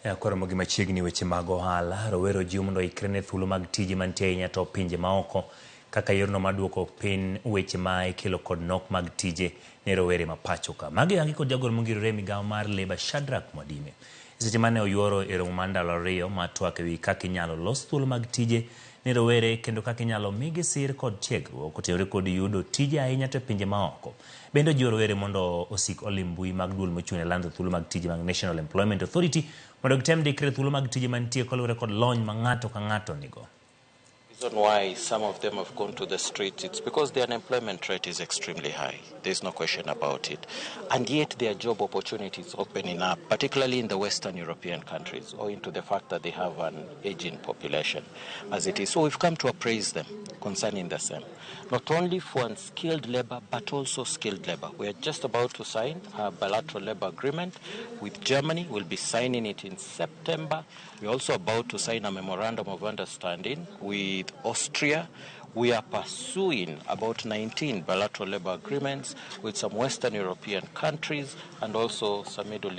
Koro gi machiegni weche mag ohala, rowere ojiw mondo oikre ne thuolo mag tije mantie ahinya to pinje maoko kaka yorno mar duoko piny weche ma ikelo kod nok mag tije ne rowere ma pacho ka. Magi oyangi kod jagoro mongirore e migawo mar Labour Shadrack Mwadime. E seche mane oyuoro e romo mar ndalo 2 mar twak ewi kaka inyalo los thuolo mag tije ne rowere kendo kaka inyalo migi sir kod tiegruok otenore kod yudo tije ahinya to e pinje maoko. Bende ojiwo rowere mondo osik olim mbui mag duol mochung' ne lando thuolo mag tije mag National Employment Authority mondo gitem dikre thuolo mag tije mantie kaluwore kod lony ma ng'ato ka ng'ato nigo. Reason why some of them have gone to the streets, it's because the unemployment rate is extremely high. There's no question about it. And yet there are job opportunities opening up, particularly in the Western European countries, owing to the fact that they have an aging population as it is. So we've come to appraise them concerning the same. Not only for unskilled labor, but also skilled labor. We are just about to sign a bilateral labor agreement with Germany. We'll be signing it in September. We're also about to sign a memorandum of understanding with Austria. We are pursuing about 19 bilateral labor agreements with some Western European countries and also some Middle East